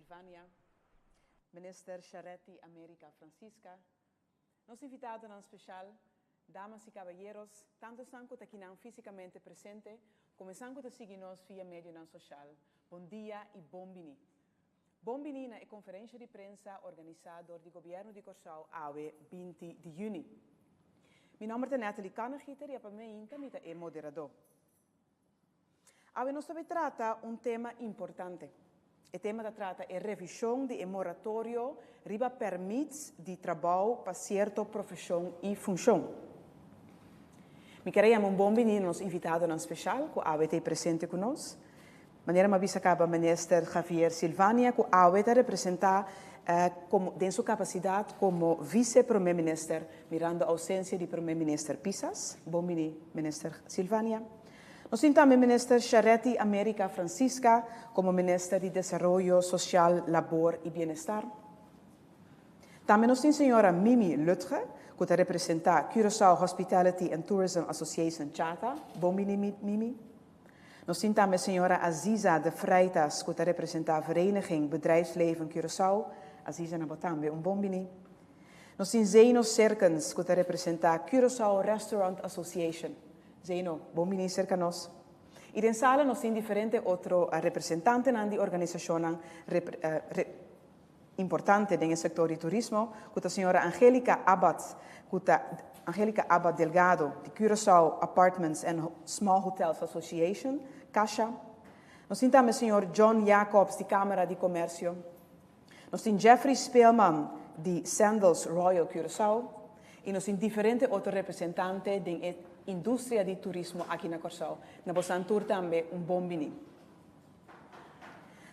Silvania, Minister Charetti America Francisca, nos invitadonan special, damas y caballeros, tanto esnan cu ta akinan fisicamente presente como esnan cu ta sigui nos via medionan social, bon dia y bon bini. Bon bini na e conferencia di prensa organisa door di Gobierno di Corsou awe 20 di juni. Mi nomber ta Natalie Kannegieter y apa meinta mi ta e moderador. Awe nos ta bay trata un tema importante. E tema ta trata e revision di e moratorio riba permits di trabou pa cierto profesion y funcion. Mi kier a yama un bon bini na nos invitadonan special cu awe ta ey presente cu nos. Manera mi a bisa caba Minister Javier Silvania cu awe ta representa como den su capacidad como Vice Prome Minister mirando ausencia di Prome Minister Pisas. Bon bini Minister Silvania. Nos tin tambe Minister Charetti America Francisca como Minister di Desaroyo Social, Labor y Bienestar. Tambe nos tin Señora Mimi Lutge cu ta representa Curaçao Hospitality and Tourism Association, CHATA. Bon bini Mimi. Nos tin tambe señora Aziza de Freitas cu ta representa Vereniging Bedrijfsleven Curaçao. Aziza na bo tambe un bon bini. Nos tin Zeno Serkens cu ta representa Curaçao Restaurant Association. Zeno, bon bini cerca nos. Y den sala nos tin diferente otro representantenan di organisacionnan importante den e sector di turismo, cu ta señora Angelica Abad, cu ta Angelica Abad Delgado di Curaçao Apartments and Small Hotels Association, CASHA. Nos tin tambe señor John Jacobs di Camara di Comercio. Nos tin Jeffrey Speelman di Sandals Royal Curaçao y nos tin diferente otro representante den e industria di turismo aki na Corsou. Na bosan tur tambe un bon bini.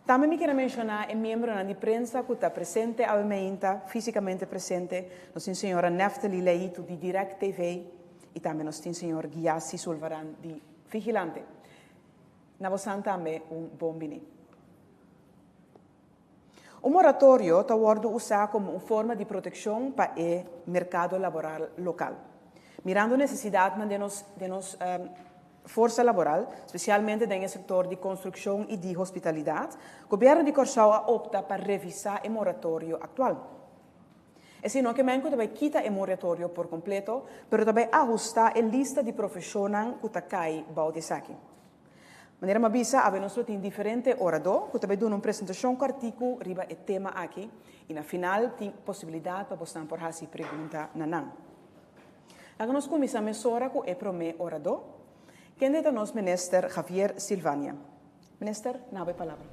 Tambe mi kier a menshoná e miembronan di prensa ku ta presente awe meinta, físikamente presente. Nos tin señora Neftali Leitu di Direct TV i tambe nos tin señor Giasi Sulvaran di Vigilante. Na bosan tambe un bon biní. Un moratorio ta wòrdu usá komo un forma di protekshon pa e merkado laboral lokal. Mirando nesesidatnan den nos den nos forsa laboral, spesialmente den e sektor di konstrukshon i di hospitalidat, Gobièrnu di Kòrsou a opta pa revisá e moratorio aktual. Esei no ke men ku ta bai kita e moratorio por kompleto, pero ta bai ahustá e lista di profeshonnan ku ta kai bou di esaki. Manera mi a bisa, awe nos lo tin diferente oradó ku ta bai duna un presentashon kòrtiku riba e tema aki i na final tin posibilidat pa bosnan por hasi pregunta na nan. Laga nos kuminsá mesora ku e promé oradó, kende ta nos Minister Javier Silvania. Minister, na bo e palabra.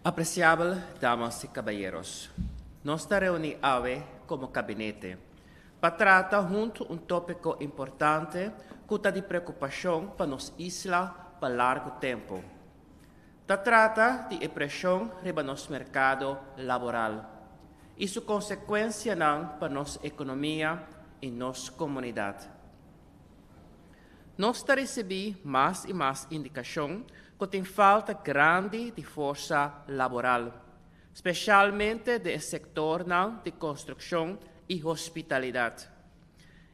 Apresiabel damas i kabayeros, nos ta reuní awe komo kabinete pa trata huntu un tópiko importante ku ta di preokupashon pa nos isla pa largu tempu. Ta trata di e preshon riba nos merkado laboral i su konsekuensianan pa nos ekonomia i nos komunidat. Nos ta risibí mas i mas indikashon ku tin falta grandi di forsa laboral, spesialmente den e sektornan di konstrukshon i hospitalidat.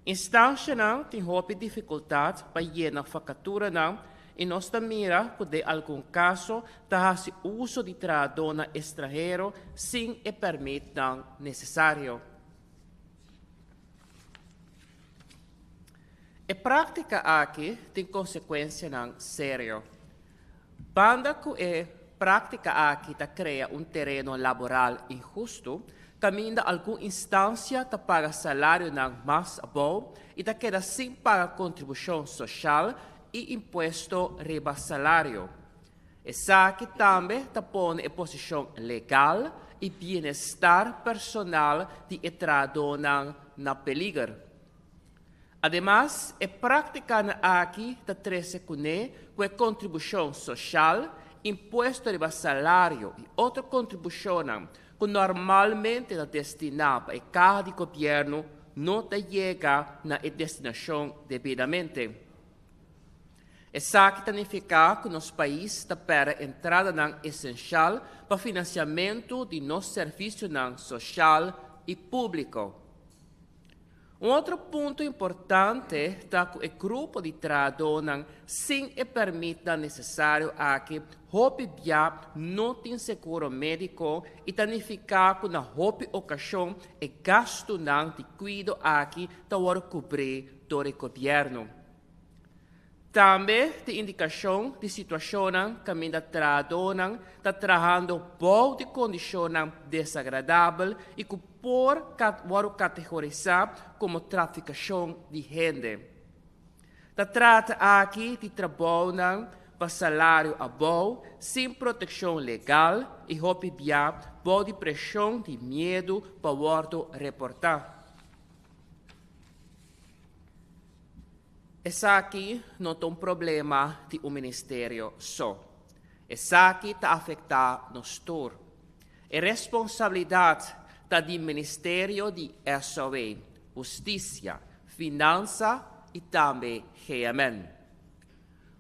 Instanshanan tin hopi difikultat pa yena fakaturanan i nos ta mira ku den algun kaso ta hasi uso di trahadónan estranhero sin e pèrmitnan nesesario. E práktika aki tin konsekuensianan serio. Banda ku e práktika aki ta krea un tereno laboral inhustu, kaminda algun instansia ta paga salarionan mas abou i ta keda sin paga kontribushon soshal i impuesto riba salario. Esaki tambe ta pone e posishon legal i bienestar personal di e trahadónan na peliger. Ademas, e práktikanan aki ta trese kuné ku e kontribushon soshal, impuesto riba salario i otro kontribushonnan ku normalmente ta destiná pa e kaha di gobièrnu no ta yega na e destinashon debidamente. Esaki ta nifiká ku nos pais ta pèrdè entradanan esenshal pa finansiamentu di nos servisionan soshal i públiko. Un otro punto importante ta ku e grupo di trahadónan sin e pèrmitnan nesesario aki hopi bia no tin seguro médiko i ta nifiká ku na hopi okashon e gastunan di kuido aki ta wòrdu kubrí dor e gobièrnu. Tambe tin indikashon di situashonnan kaminda trahadónan ta trahando bou di kondishonnan desagradabel i ku por wòrdu kategorisá komo trafikashon di hende. Ta trata aki di trabounan pa salario abou, sin protekshon legal i hopi bia bou di preshon di miedu pa wòrdu reportá. Esaki no ta un problema di un ministerio so. Esaki ta afektá nos tur. E responsabilidat ta di Ministerio di SOE, Hustisia, Finansa i tambe GMN.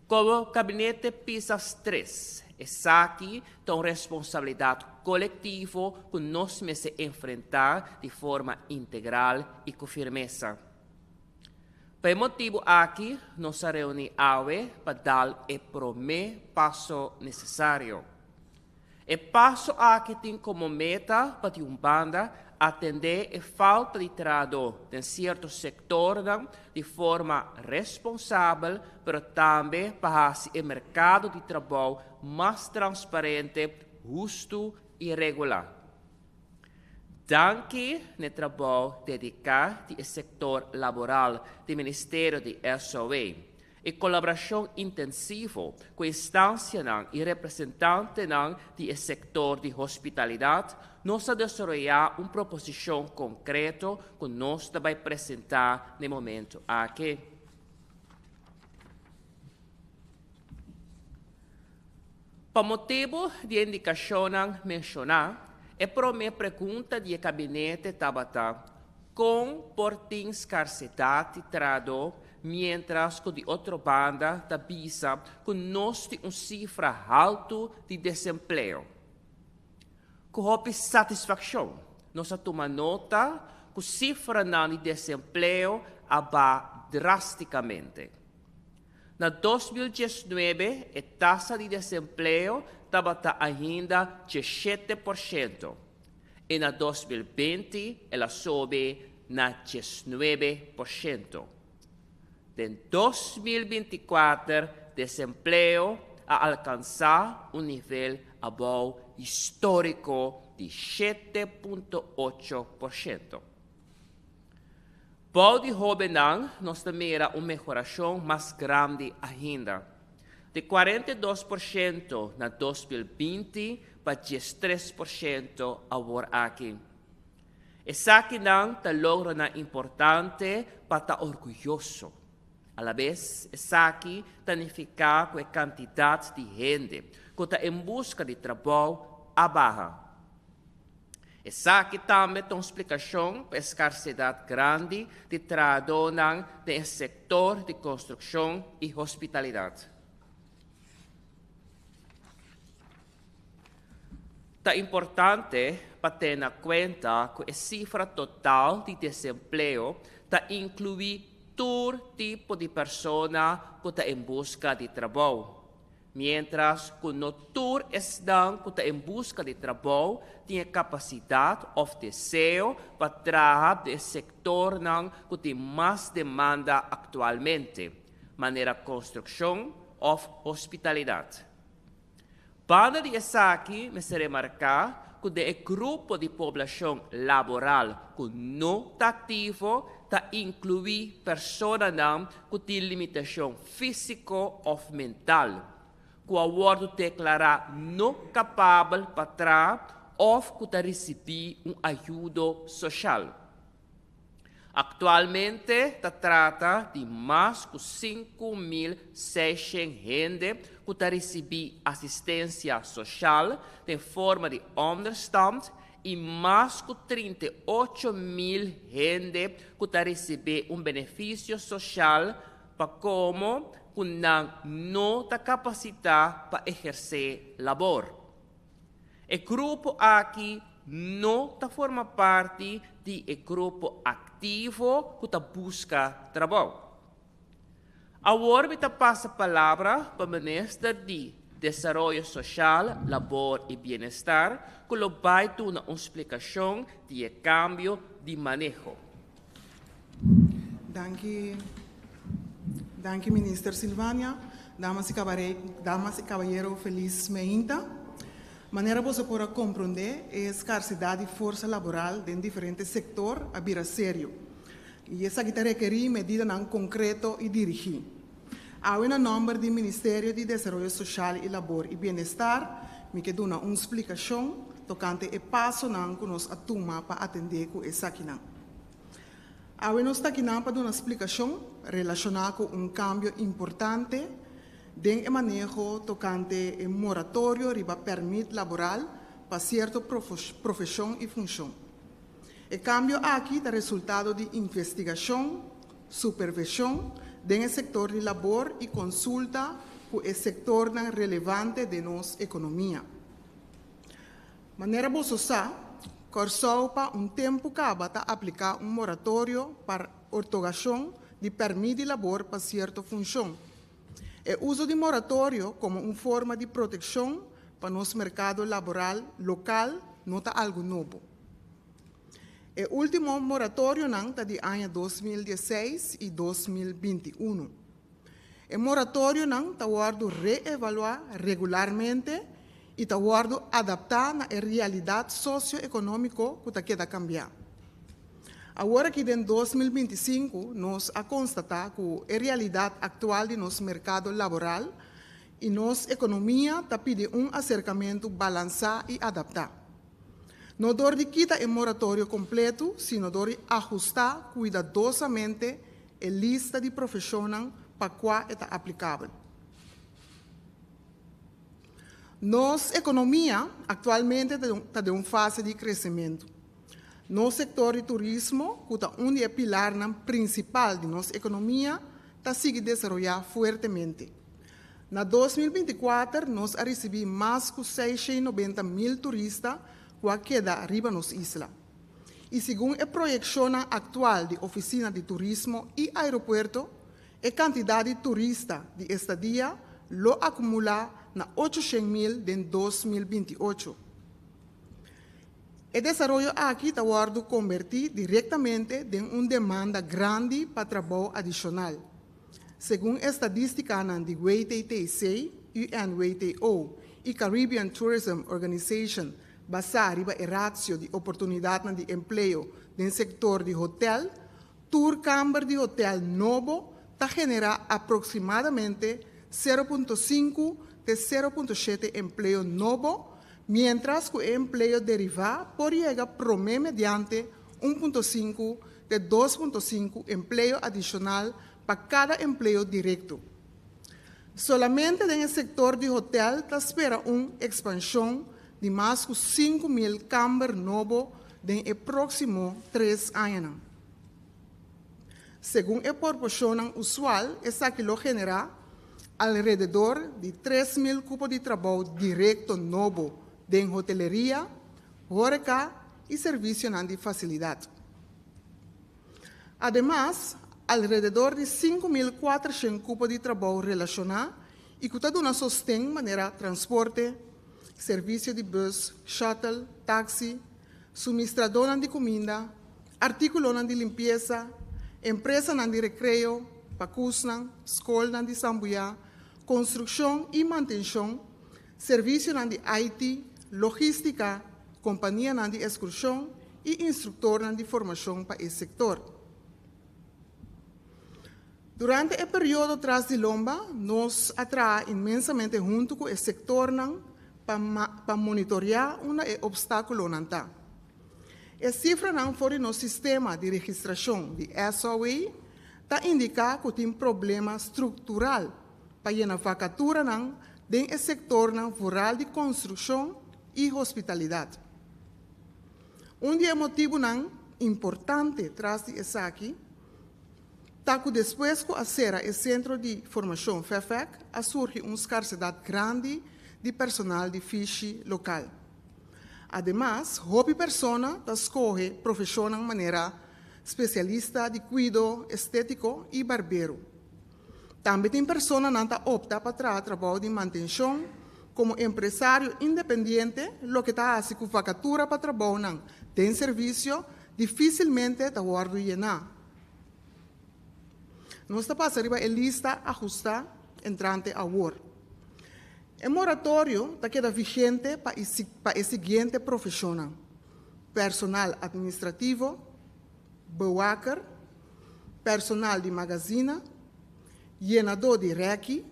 Komo Gabinete Pisas tres, esaki ta un responsabilidat kolektivo ku nos mester enfrentá di forma integral i ku firmesa. Pa e motibu aki nos a reuní awe pa dal e promé paso nesesario. E paso aki tin komo meta pa di un banda atendé e falta di trahadó den sierto sektornan di forma responsabel pero tambe pa hasi e merkado di trabou mas transparente, hustu i regulá. Danki n'e trabou dediká di e sektor laboral di Ministerio di SOE, e kolaborashon intensivo ku instansianan i representantenan di e sektor di hospitalidat, nos a desaroyá un proposishon konkreto ku nos ta bai presentá n'e momentu aki. Pa motibu di e indikashonnan menshoná, e promé pregunta di e kabinete tabata, Kon por tin skarsedat di trahadó miéntras ku di otro banda ta bisa ku nos tin un sifra haltu di desempleo? Ku hopi satisfakshon nos a tuma nota ku sifranan di desempleo a baha drástikamente. Na 2019 e tasa di desempleo tabata ainda 17% i na 2020 el a sobe na 19%. Den 2024 desempleo a alkansá un nivel abou históriko di 7.8%. Bou di hóbennan nos ta mira un mehorashon mas grandi ainda, di 42% na 2020 pa 13% awor aki. Esakinan ta logronan importante pa ta orguyoso. Alabes esaki ta nifiká ku e kantidat di hende ku ta en buska di trabou a baha. Esaki tambe ta un splikashon pa e skarsedat grandi di trahadónan den e sektor di konstrukshon i hospitalidat. Ta importante pa tene na kuenta ku e sifra total di desempleo ta inkluí tur tipo di persona ku ta en buska di trabou. Miéntras ku no tur esnan ku ta en buska di trabou tin e kapasidat òf deseo pa traha den e sektornan ku tin mas demanda aktualmente, manera konstrukshon òf hospitalidat. Banda di esaki mester remarká ku den e grupo di poblashon laboral ku no ta aktivo ta inkluí personanan ku tin limitashon físiko òf mental, ku a wòrdu deklará no kapabel pa traha òf ku ta risibí un ayudo soshal. Aktualmente ta trata di mas ku 5600 hende ku ta risibí asistensia soshal den forma di ònderstant i mas ku 38.000 hende ku ta risibí un benefisio soshal pa komo ku nan no ta kapasitá pa ehersé labor. E grupo aki. no ta forma parti di e grupo aktivo ku ta buska trabou. Awor mi ta pasa palabra pa Minister di Desaroyo Sosial, Labor i Bienestar ku lo bai duna un splikashon di e kambio di maneho. Danki, danki Minister Silvania. Damas i kabare, damas i kabayero felis meinta. Manera boso por a komprondé, e skarsidat di forsa laboral den diferente sektor a bira serio. I esaki ta rekerí medidanan konkreto i dirigí. Awe na nòmber di Ministerio di Desaroyo Soshal i Labor i Bienestar mi ke duna un splikashon tokante e pasonan ku nos a tuma pa atendé ku esakinan. Awe nos ta akinan pa duna splikashon relashoná ku un kambio importante den e maneho tokante e moratorio riba pèrmit laboral pa sierto profeshon i funshon. E kambio aki ta resultado di investigashon, supervishon den e sektor di labor i konsulta ku e sektornan relevante den nos ekonomia. Manera boso sa, Kòrsou pa un tempu kaba ta apliká un moratorio pa ortogashon di pèrmit di labor pa sierto funshon. E uso di moratorio komo un forma di protekshon pa nos merkado laboral lokal no ta algu nobo. E último moratorionan ta di aña 2016 i 2021. E moratorionan ta wòrdu reevaluá regularmente i ta wòrdu adaptá na e realidat sosioekonómiko ku ta keda kambiá. Awor aki den 2025 nos a konstatá ku e realidat aktual di nos merkado laboral i nos ekonomia ta pidi un aserkamentu balansá i adaptá. No dor di kita e moratorio kompletu, sino dor di ahustá kuidadosamente e lista di profeshonnan pa kua e ta aplikabel. Nos ekonomia aktualmente ta den un fase di kresementu. Nos sektor di turismo, ku ta un di e pilarnan prinsipal di nos ekonomia, ta sigui desaroyá fuertemente. Na 2024 nos a risibí mas ku 690.000 turista ku a keda riba nos isla. I segun e proyekshonnan aktual di Ofisina di Turismo i Aeropuerto, e kantidat di turista di estadia lo akumulá na 800.000 den 2028. E desaroyo aki ta wòrdu kombertí direktamente den un demanda grandi pa trabou adishonal. Segun estadístikanan di WTTC, UNWTO i Caribbean Tourism Organization basá riba e ratio di oportunidatnan di empleo den sektor di hotèl, tur kamber di hotèl nobo ta generá aproksimadamente 0.5 te 0.7 empleo nobo, miéntras ku e empleo derivá por yega promé mediante 1.5 te 2.5 empleo adishonal pa kada empleo direkto. Solamente den e sektor di hotèl ta spera un ekspanshon di mas ku 5.000 kamber nobo den e próksimo 3 añanan. Segun e proporshonnan usual, esaki lo generá alrededor di 3.000 kupo di trabou direkto nobo den hoteleria, horeca i servisionan di fasilidat. Ademas, alrededor di 5.400 kupo di trabou relashoná i ku ta duna sosten manera transporte, servisio di bùs, shuttle, taksi, suministradónan di kuminda, artíkulonan di limpiesa, empresanan di rekreo, pakusnan, skolnan di sambuyá, konstrukshon i mantenshon, servisionan di IT, logístika, kompanianan di ekskurshon i instruktornan di formashon pa e sektor. Durante e periodo tras di lomba, nos a traha inmensamente huntu ku e sektornan pa monitoriá unda e opstákulonan ta. E sifranan for di nos sistema di registrashon di SOAW ta indiká ku tin problema struktural pa yena vakaturanan den e sektornan vooral di konstrukshon i hospitalidat. Un di e motibunan importante tras di esaki ta ku despues ku a sera e sentro di formashon FEFEK a surgi un skarsedat grandi di personal di fishi lokal. Ademas, hopi persona ta skohe profeshonnan manera spesialista di kuido estétiko i barbero. Tambe tin personanan ta opta pa traha trabou di mantenshon komo empresario independiente, loke ta hasi ku vakatura pa trabounan den servisio difísilmente ta wòrdu yená. Nos ta pasa riba e lista ahustá entrante awor. E moratorio ta keda vigente pa pa e siguiente profeshonnan, personal administrativo, bewaker, personal di magazina, yenadó di rèki,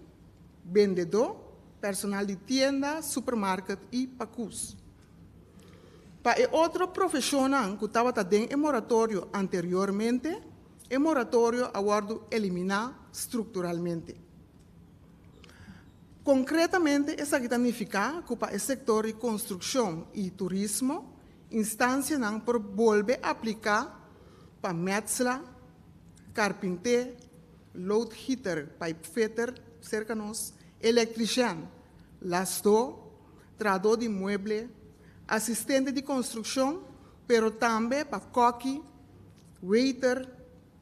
bendedó, personal di tienda, supermarket i pakus. Pa e otro profeshonnan ku tabata den e moratorio anteriormente, e moratorio a wòrdu eliminá strukturalmente. Konkretamente esaki ta nifiká ku pa e sektor di konstrukshon i turismo, instansianan por bolbe apliká pa mètsla, karpinté, loodgieter, pijpfitter, serka nos, elektrishèn, lasdó, trahadó di mueble, asistente di konstrukshon, pero tambe pa kòki, waiter,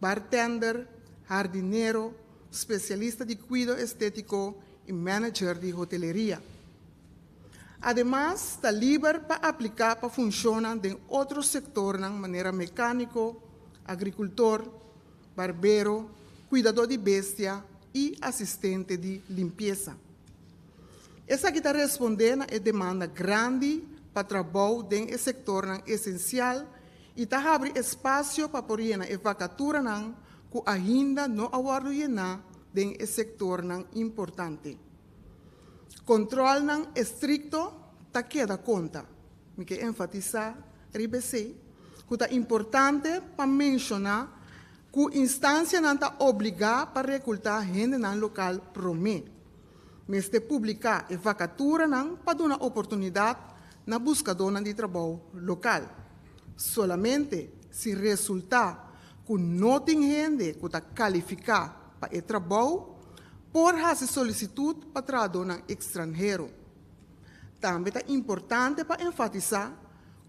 bartender, hardinero, spesialista di kuido estétiko i manager di hoteleria. Ademas, ta liber pa apliká pa funshonnan den otro sektornan manera mekániko, agrikultor, barbero, kuidadó di bestia i asistente di limpiesa. Esaki ta respondé na e demanda grandi pa trabou den e sektornan esensial i ta habri espasio pa por yena e vakaturanan ku ainda no a wòrdu yená den e sektornan importante. Kontrolnan estrikto ta keda konta. Mi ke enfatisá riba esei ku ta importante pa menshoná ku instansianan ta obligá pa rekultá hendenan lokal promé. Mester publiká e vakaturanan pa duna oportunidat na buskadónan di trabou lokal. Solamente si resultá ku no tin hende ku ta kalifiká pa e trabou, por hasi solisitut pa trahadónan ekstranhero. Tambe ta importante pa enfatisá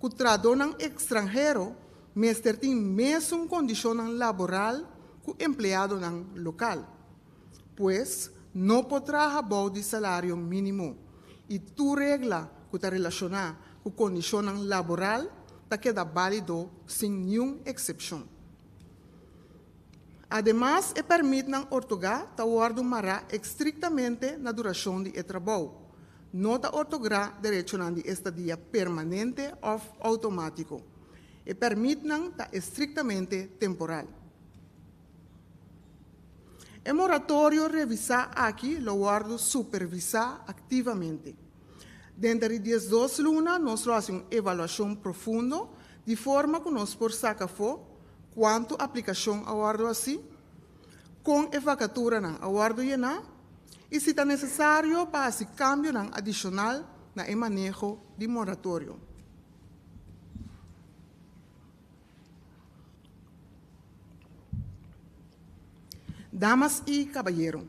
ku trahadónan ekstranhero mester tin mesun kondishonnan laboral ku empleadonan lokal. Pues, no por traha bou di salario mínimo i tur regla ku ta relashoná ku kondishonnan laboral ta keda bálido sin niun eksepshon. Ademas, e pèrmitnan ortogá ta wòrdu mará estriktamente na durashon di e trabou. No ta ortográ derechonan di estadia permanente òf outomátiko. E pèrmitnan ta estriktamente temporal. E moratorio revisá aki lo wòrdu supervisá aktivamente. Denter di 12 luna nos lo hasi un evaluashon profundo di forma ku nos por saka afó kuantu aplikashon a wòrdu hasí, kon e vakaturanan a wòrdu yená i si ta nesesario pa hasi kambionan adishonal na e maneho di moratorio. Damas i kabayero,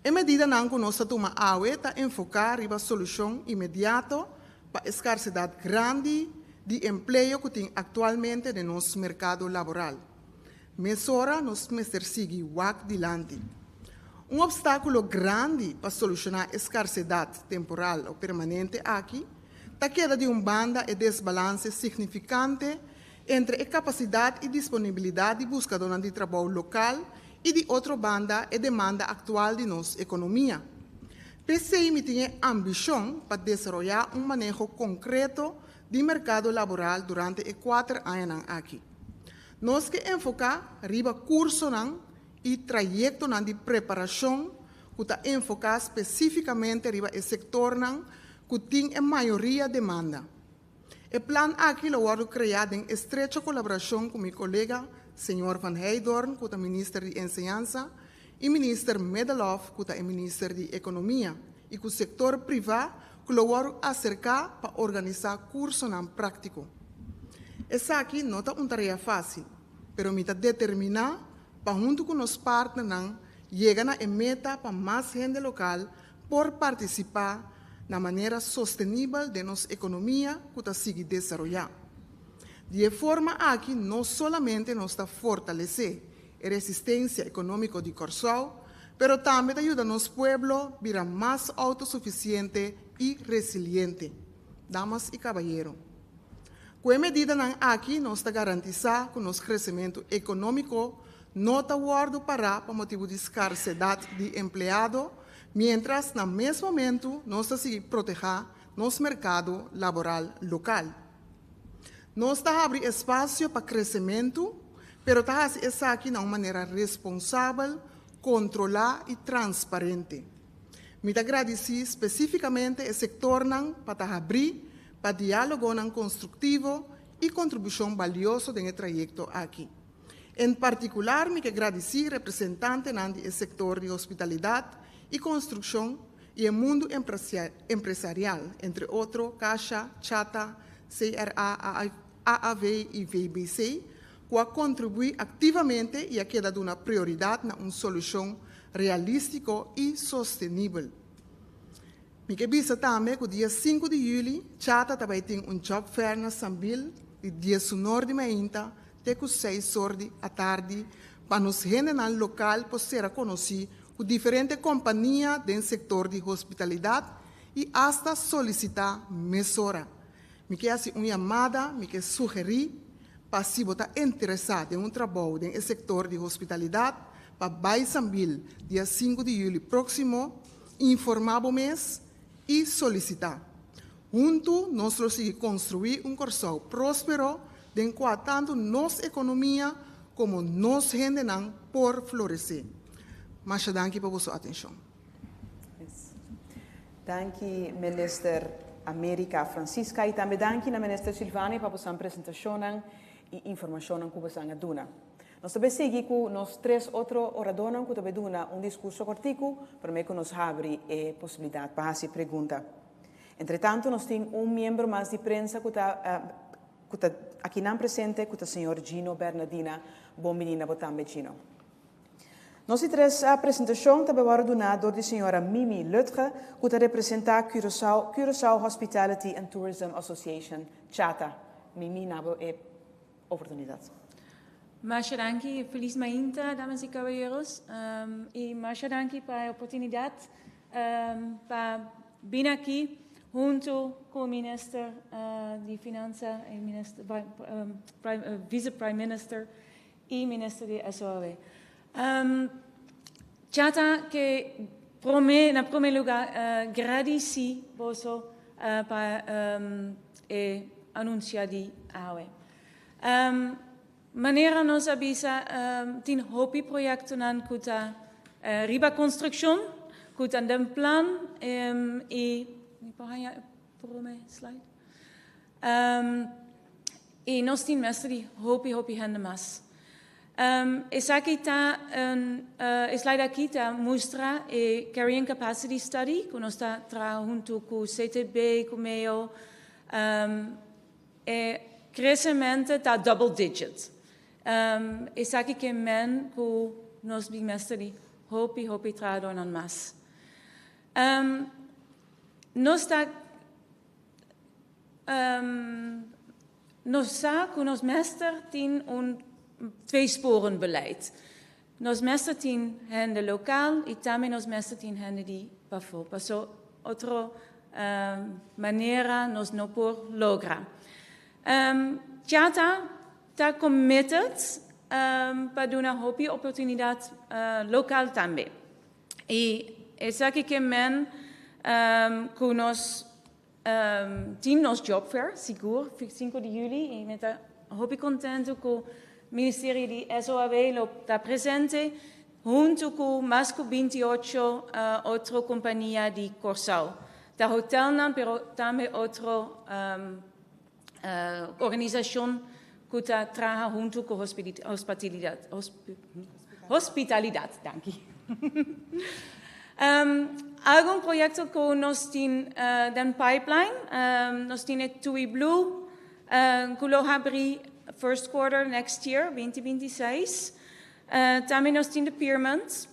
e medidanan ku nos ta tuma awe ta enfoká riba solushon inmediato pa e skarsedat grandi di empleo ku tin aktualmente den nos merkado laboral. Mesora nos mester sigui wak dilanti. Un opstákulo grandi pa solushoná e skarsedat temporal o permanente aki ta keda di un banda e desbalanse signifikante entre e kapasidat i disponibilidat di buskadónan di trabou lokal i di otro banda e demanda aktual di nos ekonomia. P'esei mi tin e ambishon pa desaroyá un maneho konkreto di merkado laboral durante e kuater añanan aki. Nos ke enfoká riba kursonan i trayektonan di preparashon ku ta enfoká spesífikamente riba e sektornan ku tin e mayoria demanda. E plan aki lo wòrdu kreá den estrecho kolaborashon ku mi kolega señor Van Heydoorn ku ta Minister di Enseñansa i Minister Middelhof ku ta e Minister di Ekonomia i ku sektor privá ku lo wòrdu aserká pa organisá kursonan práktiko. Esaki no ta un tarea fásil, pero mi ta determiná pa huntu ku nos partnernan yega na e meta pa mas hende lokal por partisipá. na manera sostenibel den nos ekonomia ku ta sigui desaroyá. Di e forma aki no solamente nos ta fortalesé e resistensia ekonómiko di Kòrsou, pero tambe ta yuda nos pueblo bira mas outosufisiente i resiliente. Damas i kabayero, ku e medidanan aki nos ta garantisá ku nos kresementu ekonómiko no ta wòrdu pará pa motibu di skarsedat di empleado, miéntras na mes momentu nos ta sigui protehá nos merkado laboral lokal. Nos ta habri espasio pa kresementu, pero ta hasi esaki na un manera responsabel, kontrolá i transparente. Mi ta gradisí spesífikamente e sektornan pa ta habrí pa diálogonan konstruktivo i kontribushon balioso den e trayekto aki. En partikular mi ke gradisí representantenan di e sektor di hospitalidat i konstrukshon i e mundu empresarial, entre otro Kasha, Chata, CRA, AAV i VBC, ku a kontribuí aktivamente i a keda duna prioridat na un solushon realístiko i sostenibel. Mi ke bisa tambe ku dia 5 di yüli Chata ta bai tin un job fair na Sambil di 10 or di mainta te ku 6 or di atardi pa nos hendenan lokal por sera konosí ku diferente kompania den sektor di hospitalidat i asta solisitá mesora. Mi ke hasi un yamada, mi ke sugerí pa si bo ta interesá den un trabou den e sektor di hospitalidat, pa bai Sambil dia 5 di yüli próksimo, informá bo mes i solisitá. Huntu nos lo sigui konstruí un Kòrsou próspero den kua tantu nos ekonomia komo nos hendenan por floresé. Masha danki pa boso atenshon. Yes. Danki, Minister America Francisca, i tambe danki na Minister Silvania pa boso presentashon i informashon ku boso a duna. Nos tambe ta sigui ku nos tres otro oradónan ku tambe duna un diskurso kòrtiku pa ku nos habri e posibilidat pa hasi pregunta. Entretantu, nos tin un miembro mas di prensa ku ta akinan presente, ku ta señor Gino Bernardina. Bon biní na bo tambe, Gino. Nos tres presentashon tambe a duná di señora Mimi Lutge, ku ta representá Curaçao Hospitality and Tourism Association, CHATA. Mimi, na bo e oportunidat. Masha danki, felis mainta, damas i kabayeronan. I masha danki pa e oportunidat pa bin aki huntu ku e minister di Finansa, i minister, vice-prime minister i minister di SOAW. CHATA ke na promé lugá gradisí boso pa e anunsio di awe. Manera nos a bisa, tin hopi proyektonan ku ta riba konstrukshon, ku ta den plan i promé slide. I nos tin mester di hopi hopi hende mas. Esaki ta e slide aki ta mustra e Carrying Capacity Study ku nos ta trahando huntu ku CTB, ku MEO. E kresementu ta double digit. Esaki ke men ku nos tin mester di hopi hopi trahadónan mas. Nos sa ku nos mester tin un tweesporenbeleid. Nos mester tin hende lokal i tambe nos mester tin hende di pafó. Paso otro manera nos no por logra. CHATA ta committed pa duna hopi oportunidat lokal tambe. I esaki ke men ku nos tin nos job fair, sigur, 5 di yüli, i mi ta hopi kontentu ku Ministerio di SOAW lo ta presente huntu ku mas ku 28 otro kompania di Kòrsou. Ta hotelnan, pero tambe otro organisashon ku ta traha huntu ku hospitalidat. Hospitalidat, danki. Algun proyekto ku nos tin den pipeline, nos tin TUI Blue, ku lo habri first quarter next year, 2026. Tambe nos tin The Peermont.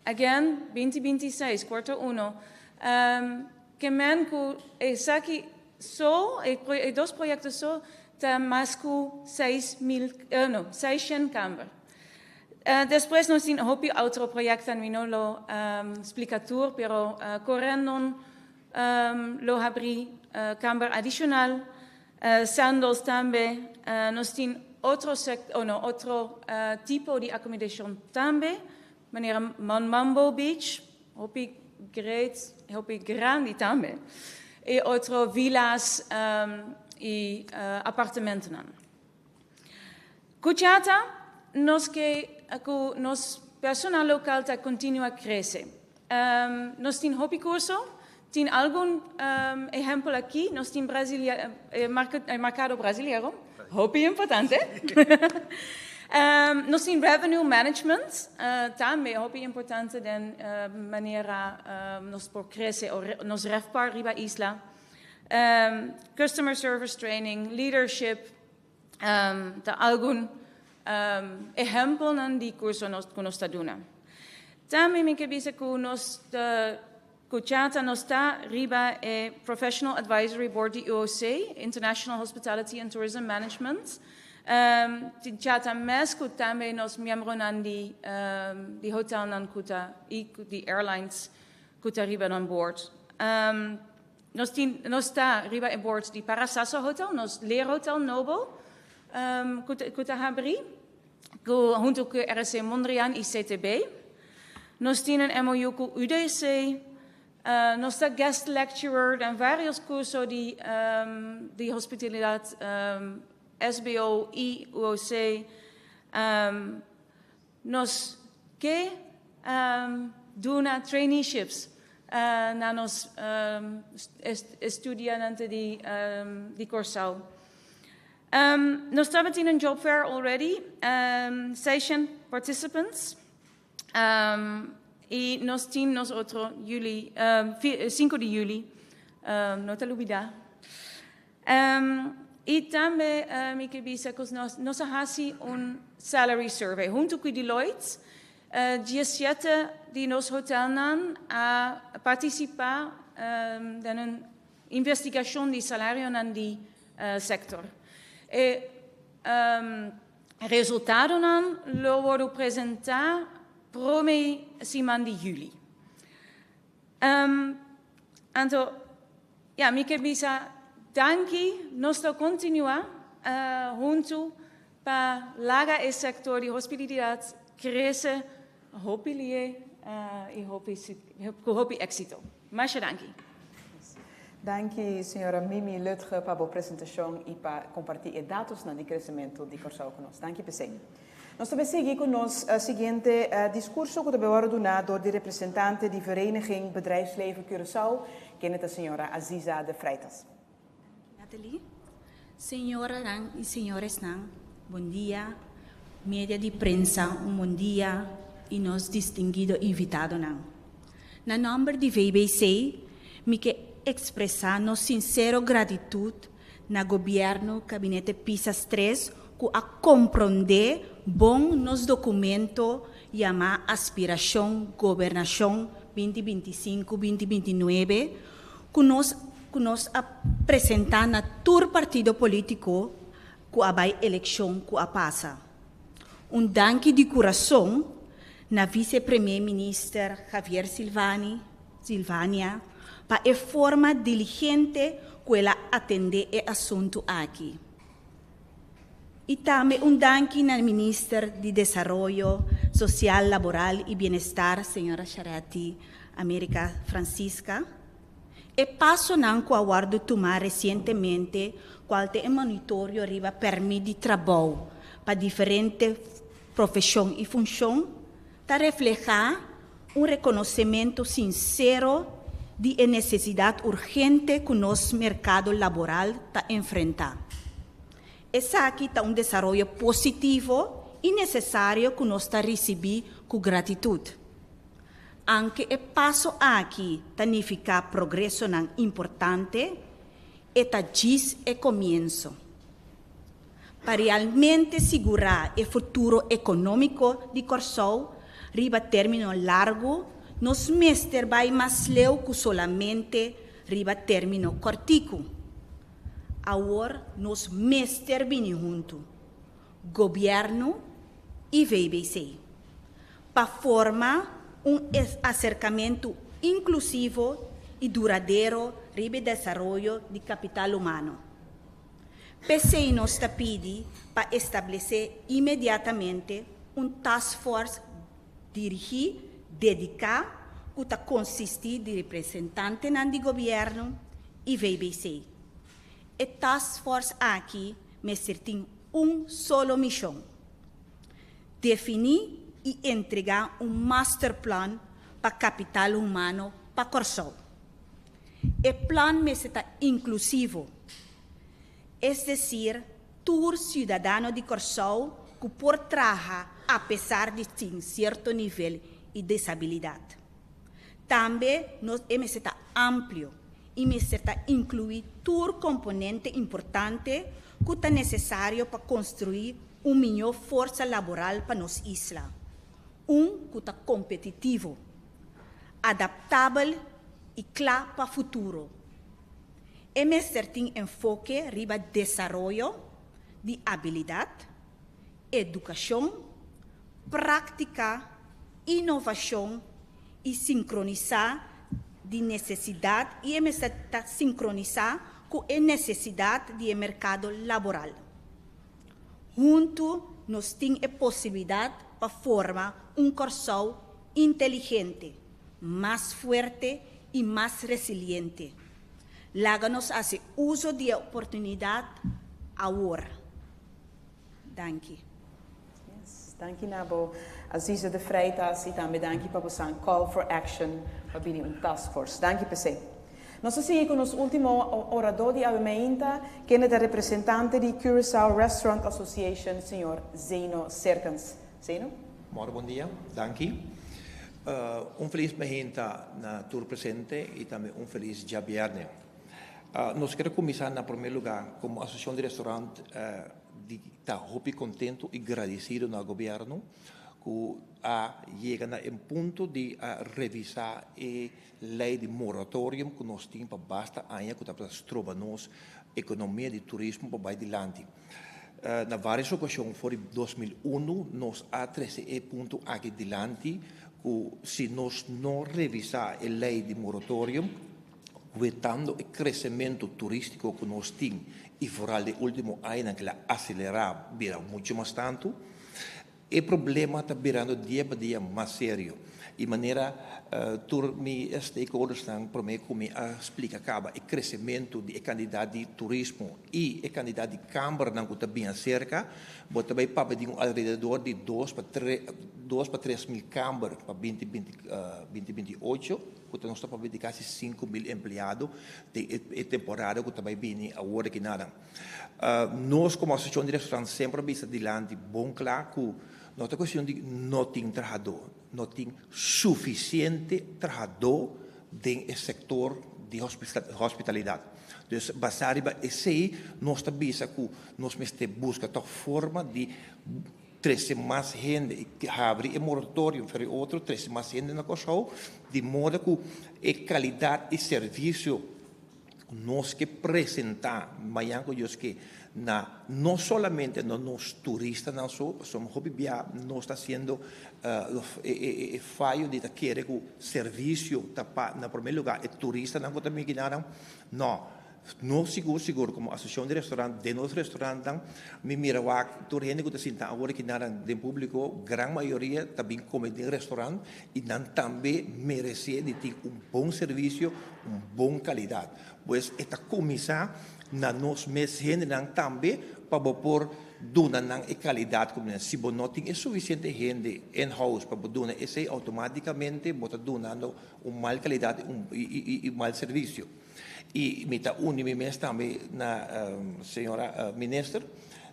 Again, 2026, quarter 1. Ke men ku esaki so, e dos proyekto so, ta mas ku 6000, no, 600 kamber. Despues nos tin hopi otro proyektonan, mi no lo splika tur, pero Corendon lo habri kamber adishonal, Sandals tambe, nos tin otro sect, oh no, otro tipo di akomodashon tambe, manera Mambo Beach, hopi great, hopi grandi tambe, i otro villas i apartamentonan. Ku CHATA nos ke ku nos personal lokal ta kontinua krese. Nos tin hopi kurso, tin algun ehèmpel aki, nos tin merkado brasilero, hopi importante. Nos tin revenue management, tambe hopi importante den manera nos por krese nos RevPAR riba isla. Customer service training, leadership, ta algun ehèmpelnan di kurso ku nos ta duna. Tambe mi ke bisa ku nos ta ku CHATA nos ta riba e Professional Advisory Board di UOC, International Hospitality and Tourism Management. Tin CHATA mes ku tambe nos miembronan di di hotelnan ku ta i di airlines ku ta riba nan board. Nos tin nos ta riba e board di Parasasa Hotel, nos leerhotel nobo ku ta ku ta habrí ku huntu ku RSC Mondriaan i CTB. Nos tin un MOU ku UDC. Nos ta guest lecturer den varios kurso di di hospitalidat SBO i UOC. Nos ke duna traineeships na nos estudiantenan di Kòrsou. Nos tabatin un job fair already, 600 participants. I nos tin nos otro juli, 5 di juli, no ta lubidá. I tambe mi ke bisa ku nos nos a hasi un salary survey huntu ku Deloitte. 17 di nos hotelnan a partisipá den un investigashon di salarionan di sektor. E resultadonan lo wòrdu presentá promé siman di juli. Anto, ya, mi ke bisa danki, nos ta kontinuá huntu pa laga e sektor di hospitalidat krese hopi lié i hopi ku hopi éksito. Masha danki. Danki señora Mimi Lutge pa bo presentashon i pa kompartí e datosnan di kresementu di Kòrsou ku nos. Danki p'esei. Nos ta bay sigui cu nos siguiente discurso cu ta bay worde duna door di representante di Vereniging Bedrijfsleven Curaçao, kende ta señora Aziza de Freitas. Nathalie, Señoranan y señoresnan, bon dia, media di prensa un bon dia y nos distinguido invitadonan. Na nomber di VBC mi ke expresa nos sincero gratitud na Gobierno Gabinete Pisas 3 ku a komprondé bon nos dokumento yamá Aspirashon Gobernashon 2025, 2029 ku nos ku nos a presentá na tur partido polítiko ku a bai elekshon ku a pasa. Un danki di kurason na Vise Premier Minister Javier Silvani, Silvania pa e forma diligente ku el a atendé e asuntu aki. I tambe un danki na Minister di Desaroyo Sosial, Laboral i Bienestar, señora Charetti America Francisca. E pasonan ku a wòrdu tumá resientemente kual ta e monitorio riba pèrmit di trabou pa diferente profeshon i funshon ta reflehá un rekonosementu sinsero di e nesesidat urgente ku nos merkado laboral ta enfrentá. Esaki ta un desaroyo positivo i nesesario ku nos ta risibí ku gratitut. Anke e paso aki ta nifiká progresonan importante, e ta djis e komienso. Pa realmente sigurá e futuro ekonómiko di Kòrsou riba término largu, Nos mester bai mas leu ku solamente riba término kòrtiku. Awor nos mester bini huntu, gobièrnu i VBC, pa forma un aserkamentu inklusivo i duradero riba e desaroyo di kapital humano. P'esei nos ta pidi pa establesé inmediatamente un taskforce dirigí, dediká, ku ta konsistí di representantenan di gobièrnu i VBC. E taskforce aki mester tin un solo mishon, definí i entregá un masterplan pa kapital humano pa Kòrsou. E plan mester ta inklusivo, es desir tur siudadano di Kòrsou ku por traha apesar di tin sierto nivel i desabilidat. Tambe nos e mester ta amplio i mester ta inkluí tur komponente importante ku ta nesesario pa konstruí un mihó forsa laboral pa nos isla, un ku ta kompetitivo, adaptabel i kla pa futuro. E mester tin enfoke riba desaroyo di abilidat, edukashon, práktika, inovashon i sinkronisá di nesesidat i e mester ta sinkronisá ku e nesesidat di e merkado laboral. Huntu nos tin e posibilidat pa forma un Kòrsou inteligente, mas fuerte i mas resiliente. Laga nos hasi uso di e oportunidat awor. Danki. Yes, danki na bo Aziza de Freitas i tambe danki pa bo san call for action pa bini un task force. Danki p'esei. Nos ta sigui ku nos último oradó di awe meinta, kende ta representante di Curaçao Restaurant Association, señor Zeno Serkens. Zeno? Mòrdu bon dia, danki. Un felis meinta na tur presente i tambe un felis djabièrnè. Nos kier kuminsá na promé lugá komo Asosiashon di Restaurant di ta hopi kontentu i gradisido na gobièrnu ku a yega na e punto di a revisá e lei di moratorium ku nos tin pa basta aña ku tabata stroba nos ekonomia di turismo pa bai dilanti. Na vários okashon for di 2001 nos a trese e punto aki dilanti ku si nos no revisá e lei di moratorium, wetando e kresementu turístiko ku nos tin i foral de último añanan ku el a aselerá bira muchu mas tantu, e problema ta birando dia pa dia mas serio. I manera tur mi stakeholdersnan promé ku mi a splika kaba e kresementu di e kandidat di turismo i e kandidat di kambernan ku ta bin aserka, bo ta bai papia di un alrededor di dos pa tres 2 pa 3 mil kamber pa 2020, 2028, ku ta nos ta papia di kasi 5000 empleado den e temporada ku ta bai bini awor aki nada. Nos komo asosiashon di restaurant semper a bisa dilanti bon kla ku no ta kuestion di no tin trahadó, no tin sufisiente trahadó den e sektor di hospitalidat. Dus basá riba esei nos ta bisa ku nos mester buska tòg forma di trese mas hende i habri e moratorium for e otro trese mas hende na Kòrsou di moda ku e kalidat i servisio nos ke presentá mañan ku Dios ke na no solamente na nos turistanan so, pasobra hopi bia nos ta hasiendo e fayo di ta kere ku servisio ta pa na promé lugá e turistanan ku ta bini kinanan. No, nos sigur sigur komo asosiashon di restaurant den nos restaurantnan mi mira wak tur hende ku ta sinta awor aki nan den públiko, gran mayoria ta bin kome den restaurant i nan tambe meresé di tin un bon servisio, un bon kalidat. Pues e ta kuminsá na nos mes hendenan tambe pa bo por duna nan e kalidat ku si bo no tin e sufisiente hende in-house pa bo duna esei, outomátikamente bo ta dunando un mal kalidat i mal servisio. I mi ta uni mi mes tambe na señora minister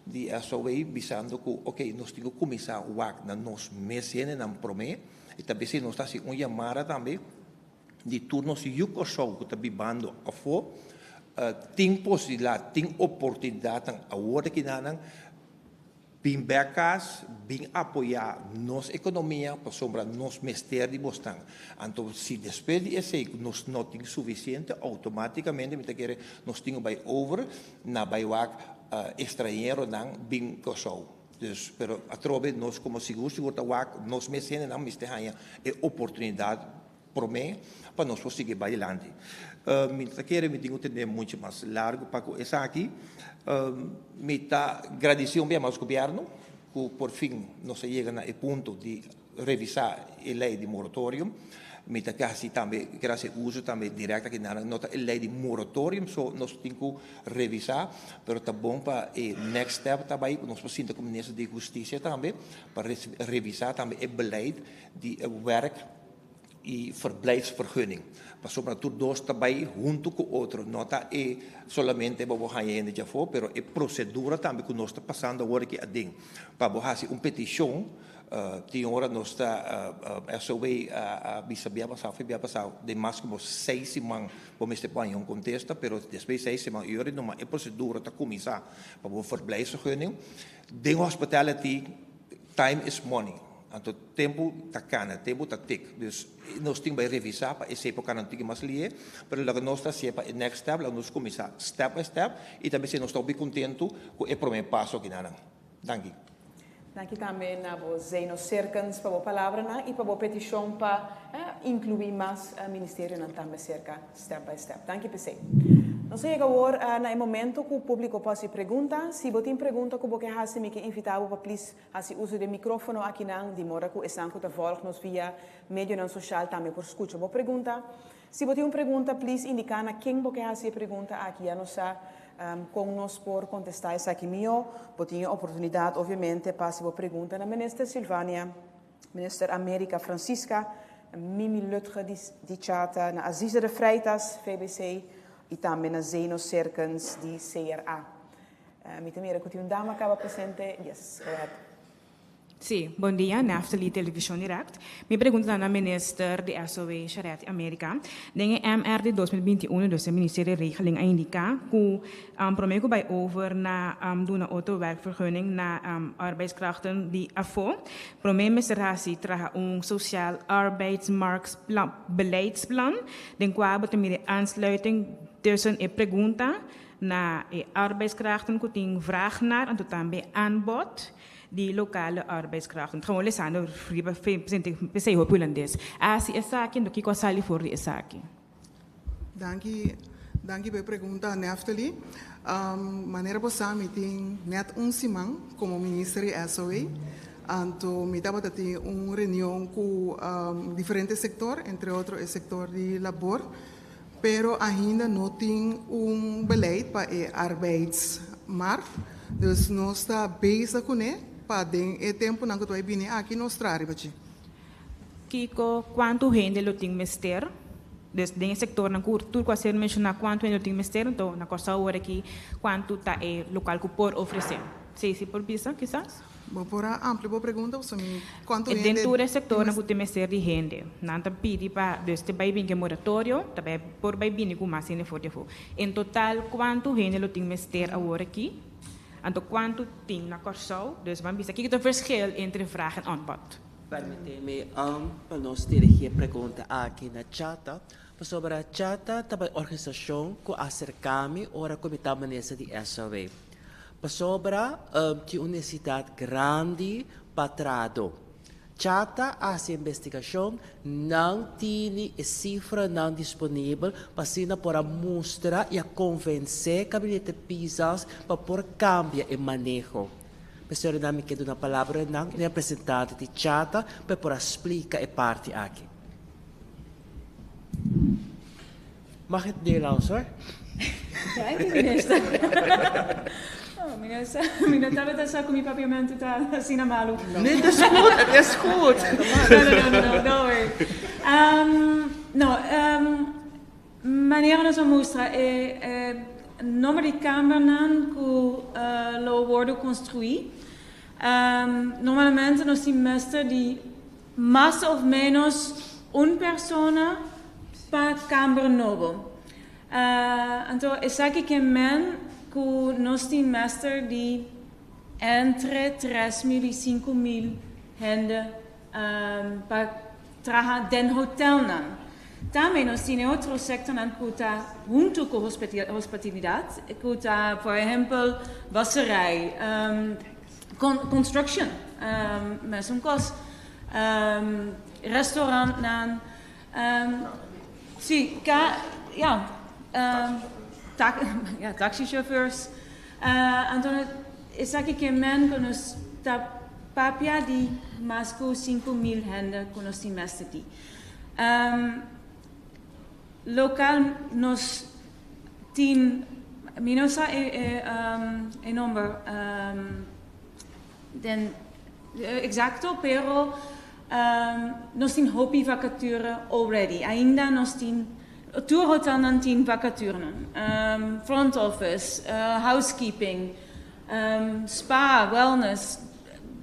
di SOA bisando ku ok, nos tin ku kuminsá wak na nos mes hendenan promé i ta bes nos ta hasi un yamada tambe di tur nos yu Kòrsou ku ta bibando afó, tin posibilidat, tin oportunidatnan awor aki nan. Bin bèk kas, bin apoyá nos ekonomia pasobra nos mester di bosnan. Anto si despues di esei ku nos no tin sufisiente, outomátikamente mi ta kere nos tin ku bai over na bai wak ekstrañeronan bin Kòrsou. Dus, pero atrobe nos komo sigur sigur ta wak nos mes hendenan mester haña e oportunidat promé pa nos por sigui bai dilanti. Mi ta kere mi tin ku tende mucho mas largu pa ku esaki. Mi ta gradisí un bia mas gobièrnu ku por fin nos a yega na e punto di revisá e lei di moratorium. Mi ta hasi tambe kier hasi uso tambe dirèkt aki nan no ta e lei di moratorium so nos tin ku revisá pero ta bon pa e next step ta bai ku nos por sinta ku minister di hustisia tambe pa revisá tambe e beleid di e wèrk i verblijfsvergunning. Pasobra tur dos ta bai huntu ku otro. No ta e solamente bo por haña hende djafó, pero e prosedura tambe ku nos ta pasando awor aki aden pa bo hasi un petishon. Tin ora nos ta SOW a bisa bia pasá of e bia pasá den mas komo seis siman bo mester por haña un kontesta, pero despues di seis siman i ora numa e prosedura ta kuminsá pa bo verblijfsvergunning. Den hospitality time is money. Anto tempu ta kana, tempu ta tik. Dus nos tin bai revisá pa esei por kana un tiki mas lihe, pero loke nos ta hasié pa e next step, laga nos kuminsá step by step i ta bisei nos ta hopi kontentu ku e promé paso akinanan. Danki. Danki tambe na bo Zeno Serkens pa bo palabranan i pa bo petishon pa inkluí mas ministerionan tambe serka step by step. Danki p'esei. Nos a yega awor na e momento ku públiko por hasi pregunta. Si bo tin pregunta ku bo ke hasi mi ke invitá bo pa plis Hasi uso di e microfono akinan, di moda cu esnan cu ta volg nos via medionan social tambe por scucha bo pregunta. Si bo tin un pregunta, please indica na ken bo ke hasi e pregunta aki, ya nos sa con nos por contesta esaki miho. Bo tin e oportunidad obviamente pa hasi bo pregunta na Minister Silvania, Minister America Francisca, Mimi Lutge di di Chata, na Aziza de Freitas, VBC, y tambe na Zeno Serkens di CRA. Mi ta mira ku tin un dama kaba presente. Yes, go ahead. Sí, bon dia, Naftali, Television Direct. Mi pregunta ta na Minister di SOW, Charetti America. Den e MR di 2021, dus e Ministerie Regeling a indica cu prome cu bay over na duna otro werkvergunning na arbeidskrachten di afo, prome mester haci traha un sociaal arbeidsmarktplan, beleidsplan, den cua bo ta mira e aansluiting tussen e pregunta Na e arbeidskrachten ku tin vraag naar anto tambe aanbod di lokale arbeidskrachten. Gewoon lesando riba p'esei hopi hulandes. A hasi esaki anto kiko a sali for di esaki? Danki, danki pa e pregunta Neftali. Manera bo sa mi tin net un siman komo minister di SOA. Anto mi tabata tin un reunion ku diferente sektor, entre otro e sektor di labor. Pero ainda no tin un beleid pa e arbeidsmarkt, dus nos ta bezig kuné pa den e tempunan ku ta bai bini aki nos traha riba dje. Kiko, kuantu hende lo tin mester? Dus den e sektornan ku tur ku a ser menshoná kuantu hende lo tin mester, anto na Kòrsou awor aki kuantu ta e lokal ku por ofresé? Sí, si por bisa kisas? Bo por a amplia bo pregunta pasobra mi cuanto hende. Den tur e sectornan cu tin mester di hende, nan ta pidi pa dus te bay bin cu e moratorio, ta bay por bay bini cu mas hende for di afo. En total cuanto hende lo tin mester awor aki? Anto cuanto tin na Corsou? Dus ban bisa kico ta verschil entre vraag en aanbod? Permiti mi pa nos dirigi e pregunta aki na Chata, pasobra Chata ta bay organisacion cu a acerca mi ora cu mi ta minister di SOW. Pasobra tin un nesesidat grandi pa trado. Chata a hasi investigashon, nan tini e sifranan disponibel pa asina por a mustra i a konvensé Gabinete Pisas pa por kambia e maneho. P'esei nan mi ke duna palabra nan representante di Chata pa e por a splika e parti aki. Mag het Nederlands hoor. Danki minister. Oh, mi no sa, mi no tabata sa ku mi papiamentu ta asina malu. Nee, het is goed, het is goed. No, no, no, no, don't worry. No, manera nos a mustra e nomber di kambernan ku lo wordu konstruí, normalmente nos tin mester di Mas of menos un persona pa kamber nobo. Anto esaki ke men ku nos tin mester di entre 3.000 i 5.000 hende pa traha den hotelnan. Tambe nos tin e otro sektornan ku ta huntu ku hospitalidat, ku ta por ehèmpel wasserij, construction, mesun kos, restaurantnan, si, ya, taxichauffeurs. Anto esaki ke men ku nos ta papia di mas ku 5.000 hende ku nos tin mester di. Lokal nos tin, mi no sa e nomber den eksakto, pero nos tin hopi vakature already. Ainda nos tin, tur hotelnan tin vakaturenan. Front office, housekeeping, spa, wellness,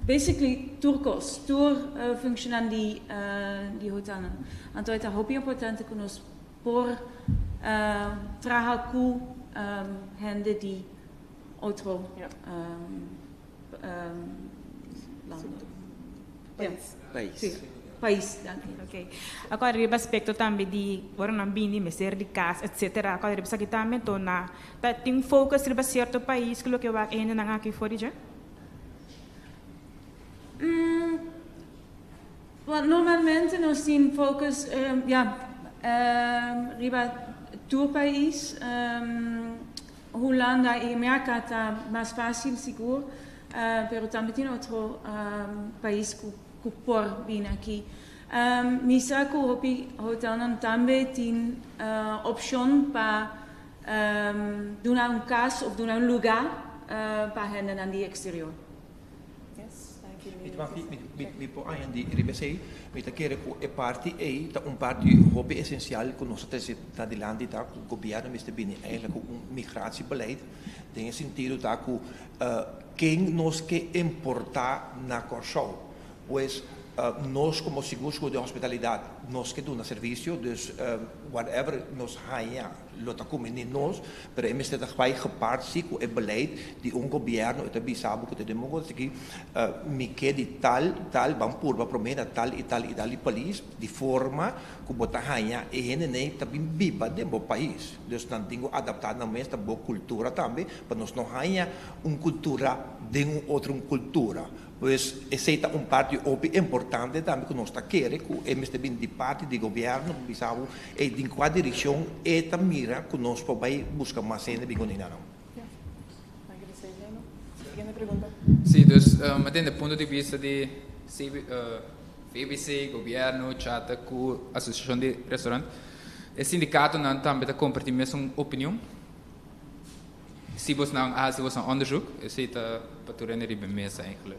basically tur kos, tur funkshonan di di hotelnan. Anto e ta hopi importante ku nos por traha ku hende di otro landen. Pais. Pais, danki. Ok. Awor riba aspecto tambe di ora nan bini mester di cas etcetera. Awor riba esaki tambe anto na ta tin focus riba cierto pais cu loke wak e hendenan aki for di dje? Wel, normalmente nos tin focus ja, riba tur pais. Hulanda y Merca ta mas facil sigur, pero tambe tin otro pais cu por bini aki. Mi sa cu hopi hotelnan tambe tin opcion pa duna un cas of duna un luga pa hendenan di exterior. Mi ta mi por añadi riba esei, mi ta kere ku e parti ei ta un parti hopi esensial ku nos ta trese na dilanti ta ku gobièrnu mester bini eigenlijk ku un migratiebeleid den e sentido ta ku ken nos ke importá na Kòrsou. Pues nos komo sigur sigur den hospitalidat nos ke duna servisio dus whatever nos haña lo ta kumini nos, pero e mester ta bai gepaard si ku e beleid di un gobièrnu e ta bisa bo ku ta den bo aki mi ke di tal tal ban purba promé na tal i tal i tal i pais di forma ku bo ta haña e hendenei ta bin biba den bo pais dus nan tin ku adaptá nan mes na bo kultura tambe pa nos no haña un kultura den un otro kultura. Pues esei ta un parti hopi importante tambe ku nos ta kere ku e mester bini di parti di gobièrnu pa bisa bo ey den kua direkshon e ta mira ku nos por bai buska mas hende bin kuné nan. Sí, dus mi tende punto di bista di VBC, gobièrnu, chata ku asosiashon di restaurant. E sindikatonan tambe ta kompartí mesun opinion? Si bosnan a hasi bosnan onderzoek, esei ta pa tur hende riba e mesa eigenlijk.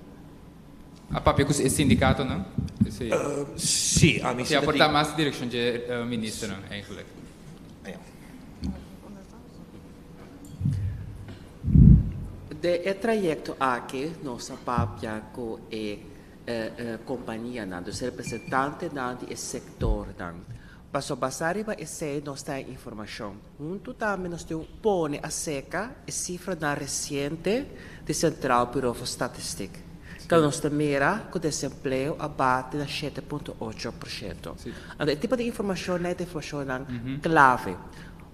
A papia ku e sindikatonan, esei. Sí, ami si ta tin. Aportá mas direkshon dje ministernan eigenlijk. Ja. Den e trayekto aki nos a papia ku e kompanianan, dus representantenan di e sektornan. Paso basá riba esei nos ta e informashon. Huntu tambe nos tin pone aserka e sifranan resiente di Centraal Bureau voor Statistiek. Ku nos ta mira ku desempleo a bati na 7.8%. Anto e tipo di informashonnan ta informashonnan klave.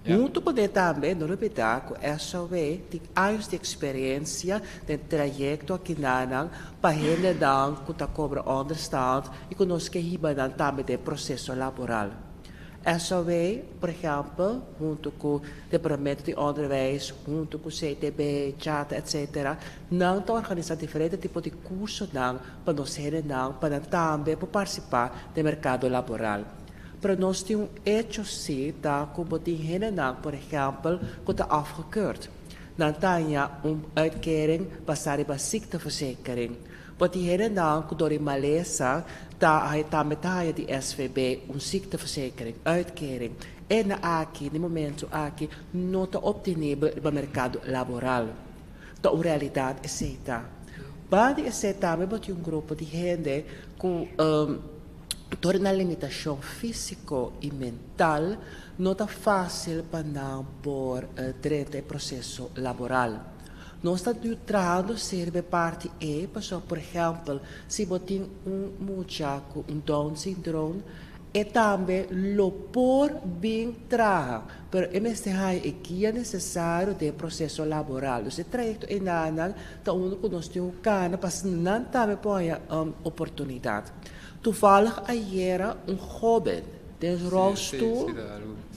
Huntu kuné tambe no lubidá ku SOW tin años di eksperensia den trayekto akinanan pa hendenan ku ta kobra ònderstand i ku nos ke hiba nan tambe den proseso laboral. SOW, por ehèmpel, huntu ku Departamento di Ònderwijs, huntu ku CTB, Chata, etsetera, nan ta organisá diferente tipo di kursonan pa nos hendenan pa nan tambe por partisipá den merkado laboral. Pero nos tin un hecho si ta cu bo tin hendenan por ehempel cu ta afgekeurd. Nan ta haña un uitkering basa riba ziekteverzekering. Bo tin hendenan cu door di malesa ta haña tambe ta haña di SVB un ziekteverzekering, uitkering. E na aki, na e momento aki, no ta obtenibel riba mercado laboral. Ta un realidad esey ta. Banda di esey tambe bo tin un grupo di hende cu. Dor nan limitashon físiko i mental, no ta fásil pa nan por drenta e proseso laboral. Nos ta trahando serio e parti ei, pasobra por ehèmpel, si bo tin un mucha ku un Down syndroom, e tambe lo por bin traha, pero e mester haña e guia nesesario den e proseso laboral. Dus e trayekto einan ta unu ku nos tin ku kana pa asina nan tambe por haña oportunidat. Toevallig ayera un hóben den rolstoel,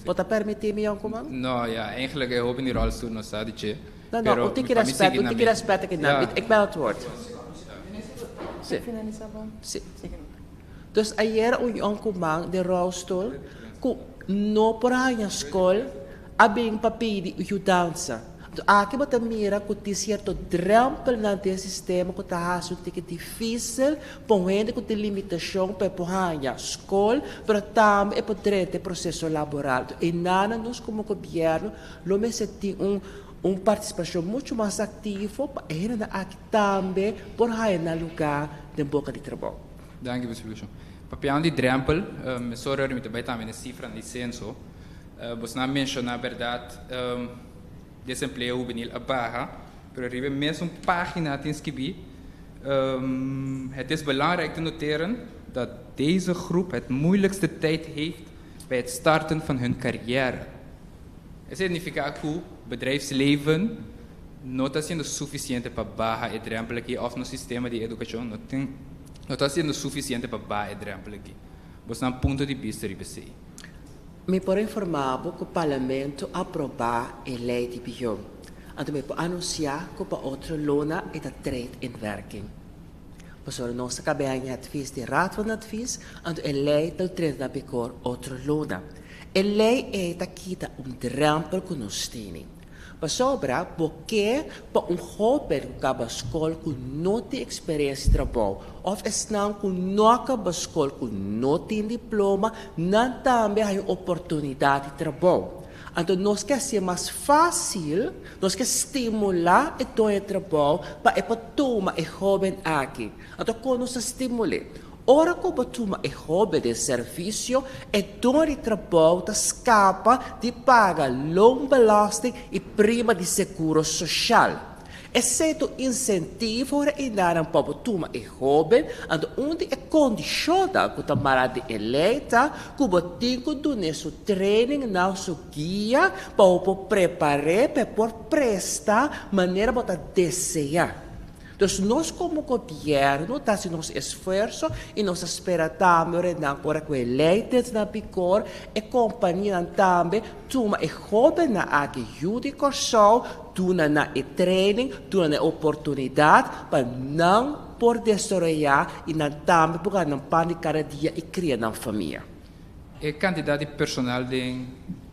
bo ta permití mi yònkuman? No, ja, eigenlijk e hóben di rolstoel no sa di dje. No, no, un tiki respet, un tiki respet aki nan. Ik ben aan het woord. Sí. Sí. Dus ayera un yònkuman den rolstoel ku no por haña skol a bin pa pidi yudansa. Anto aki bo ta mira ku tin sierto drèmpelnan den e sistema ku ta hasi un tiki difísil pa un hende ku tin limitashon pa e por haña skol, pero tambe e por drenta e proseso laboral. Anto einan nos komo gobièrnu lo mester tin un un partisipashon muchu mas aktivo pa e hendenan aki tambe por haña nan lugá den boka di trabou. Danki pa splikashon. Papiando di drèmpel, mesora ora mi ta bai tambe na e sifranan di senso. Bosnan a menshoná bèrdat desempleo hubenil a baha, pero riba e mesun página tin skibí, Het is belangrijk te noteren dat deze groep het moeilijkste tijd heeft bij het starten van hun carrière. Esei nifiká ku bedrijfsleven no ta hasiendo sufisiente pa baha e drèmpel aki òf nos sistema di edukashon no tin no ta hasiendo sufisiente pa baha e drèmpel aki. Bosnan punto di bista riba esei? Mi por informá bo ku Parlamento a aprobá e lei di bion. Anto mi por anunsiá ku pa otro luna e ta treed in werking. Pasobra nos a kab'é haña advis di Raad van Advies, anto e lei ta treda na bigor otro luna. E lei ei ta kita un drèmpel ku nos tene. Pasobra bo ke pa un hóben ku kaba skol ku no tin eksperensia di trabou òf esnan ku no a kaba skol ku no tin diploma, nan tambe haña un oportunidat di trabou. Anto nos ke hasié mas fásil, nos ke stimulá e doño di trabou pa e por tuma e hóben aki. Anto kon nos ta stimul'é? Ora ku bo tuma e hóben den servisio, e doño di trabou ta skapa di paga loonbelasting i prima di seguro soshal. Esei ta un insentivo ora e nan pa bo tuma e hóben, anto un di e kondishonnan ku ta mará den e lei ta ku bo tin ku dun'é su trainingnan, su guia, pa bo por prepar'é pa e por presta manera bo ta deseá. Dus nos komo gobièrnu ta hasi nos esfuerso i nos ta spera tambe ora nan ora ku e lei ta na bigor e kompanianan tambe tuma e hóbennan aki yu di Kòrsou duna nan e training, duna nan e oportunidat pa nan por desaroyá i nan tambe por gana nan pan di kada dia i kria nan famia. E kantidat di personal den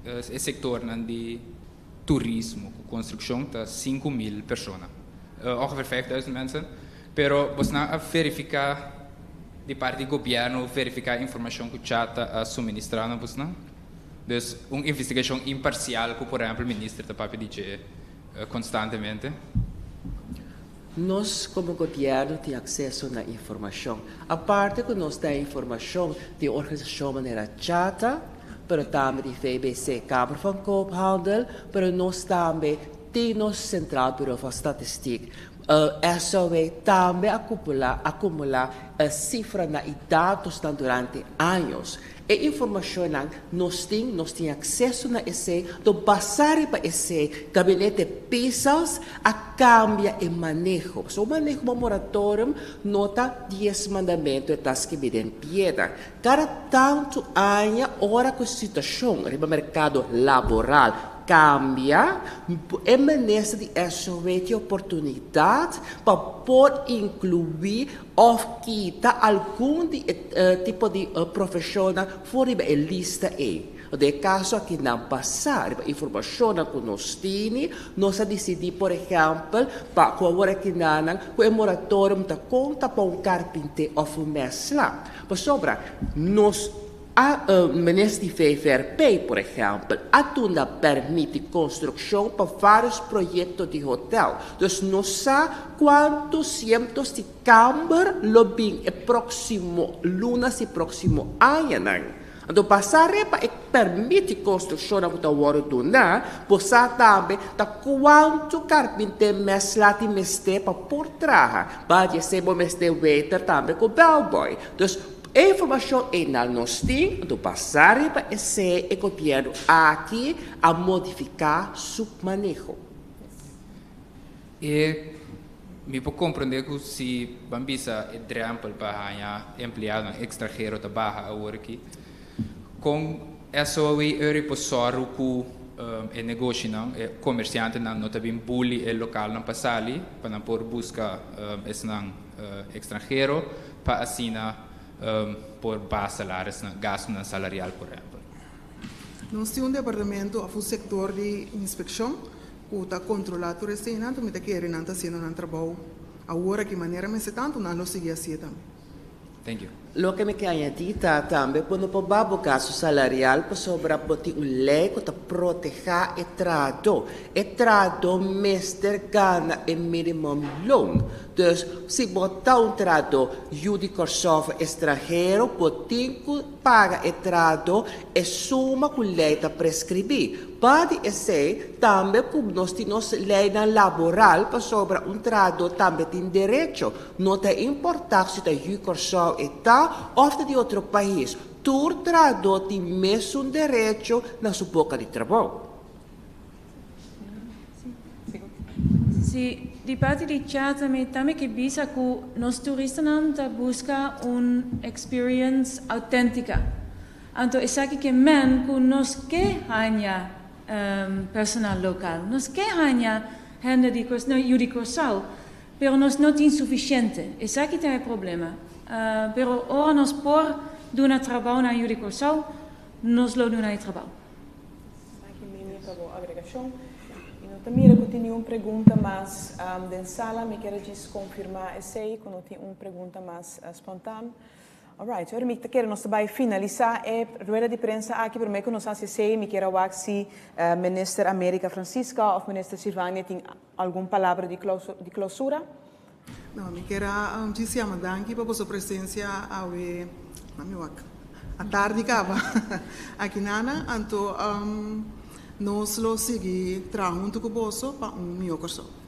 e sektornan di turismo ku konstrukshon ta 5000 persona, ongeveer 5000 mensen, pero bosnan a verifiká di parti di gobièrnu verifiká informashon ku Chata a suministrá na bosnan? Dus un investigashon imparsial ku por ehèmpel minister ta papia di dje konstantemente. Nos komo gobièrnu tin akseso na informashon. Aparte ku nos ta informashon di organisashon manera Chata, pero tambe di VBC, Kamer van Koophandel, pero nos tambe tin nos Centraal Bureau van Statistiek. SOW tambe a kupulá, akumulá sifranan i datosnan durante años. E informashonnan nos tin, nos tin akseso na esei, to basá riba esei Gabinete Pisas a kambia e maneho. Pasobra un maneho pa moratorium no ta dies mandamentu e ta skibí den piedra. Kada tantu aña ora ku e situashon riba merkado laboral kambia, e minister di SOW tin oportunidat pa por inkluí òf kita algun di e tipo di profeshonnan for riba e lista ei. Den e kaso aki nan basá riba informashonnan ku nos tini, nos a disidí por ehèmpel pa ku awor aki nan ku e moratorium ta konta pa un karpinté òf un mèsla. Pasobra nos a minister di VVRP por ehèmpel a duna pèrmit di konstrukshon pa vários proyekto di hotèl. Dus nos sa kuantu sientos di kamber lo bin e próksimo lunas i próksimo añanan. Anto basá riba e pèrmit di konstrukshonnan ku ta wòrdu duná, bo sa tambe ta kuantu karpinté mèsla tin mester pa por traha. Banda di esei bo mester waiter tambe ku bellboy. Dus e informashon einan nos tin, anto basá riba esei e gobièrnu aki a modifiká su maneho. E mi por komprendé ku si ban bisa e drèmpel pa haña empleadonan ekstranhero ta baha awor aki, kon SOAW Eury por sòru ku e negoshinan, e komersiantenan no ta bin buli e lokalnan pa sali pa nan por buska esnan ekstranhero pa asina por baha salarisnan, gastunan salarial por ehèmpel? Nos tin un departamento òf un sektor di inspekshon Ku ta kontrolá tur eseinan, mi ta kere nan ta hasiendo nan trabou awor aki manera mester tantu nan lo sigui hasié tambe. Thank you. Loke mi ke añadí ta tambe bo no por baha bo gastu salarial pasobra bo tin un lei ku ta protehá e trahadó. E trahadó mester gana e minimum loon. Dus si bo ta un trahadó yu di Kòrsou òf estranhero bo tin ku paga e trahadó e suma ku lei ta preskribí. Pa di esei, tambe ku nos tin nos leinan laboral pasobra un trahadó tambe tin derecho. No ta importá si ta yu Kòrsou e ta òf ta di otro pais, tur trahadó tin mesun derecho na su boka di trabou. Si, di parti di Chatham mi tambe ke bisa ku nos turistanan ta buska un experience auténtika. Anto esaki ke men ku nos ke haña personal lokal, nos ke haña hende di no yu di Kòrsou, pero nos no tin sufisiente. Esaki ta e problema. Pero ora nos por duna trabou na yu di Kòrsou, nos lo duna e trabou. Danki Mimi pa bo agregashon. Mi no ta mira ku tin niun pregunta mas den sala. Mi kier a djis konfirmá esei ku no tin un pregunta mas spontan. Alright, ora mi ta kere nos ta bai finalisa e rueda di prensa aki, prome ku nos hasi esei mi kier a wak si Minister America Francisca of Minister Silvania tin algun palabra di di clausura. No, mi kier a djis yama danki pa boso presencia awe, na mi wak, atardi kaba aki nana, anto nos lo sigui traha hunto ku boso pa un mihó Kòrsou.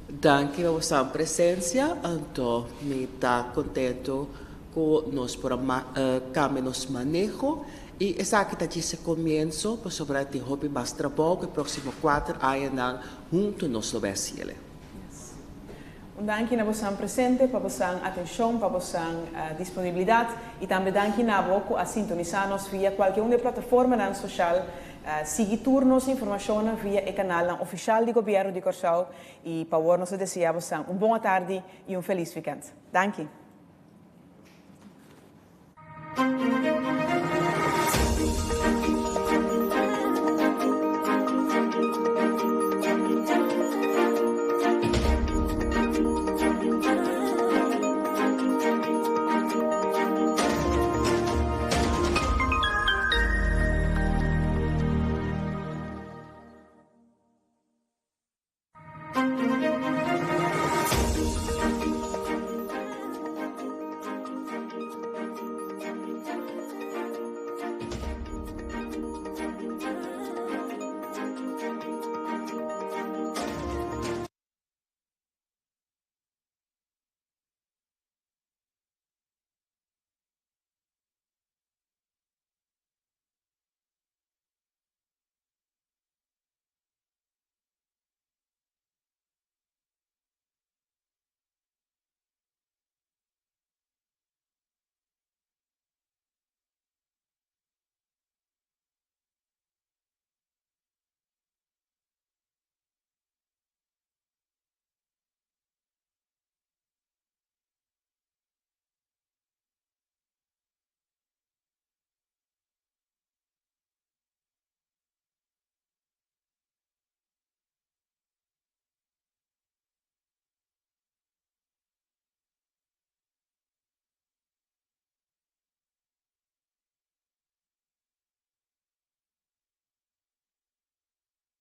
Danki pa boso presencia, anto mi ta contento cu nos por a cambia nos maneho y esaki ta djis e comienzo pasobra tin hopi mas trabou cu e proximo cuater añanan hunto nos lo bay haciele. Un danki na bosan presente, pa bosan atencion, pa bosan disponibilidad y tambe danki na bo cu a sintonisa nos via cualke un di e plataformanan social. Sigui tur nos informacionnan via e canalnan oficial di Gobierno di Corsou y pa awor nos ta desea bosan un bon atardi y un feliz weekend. Danki.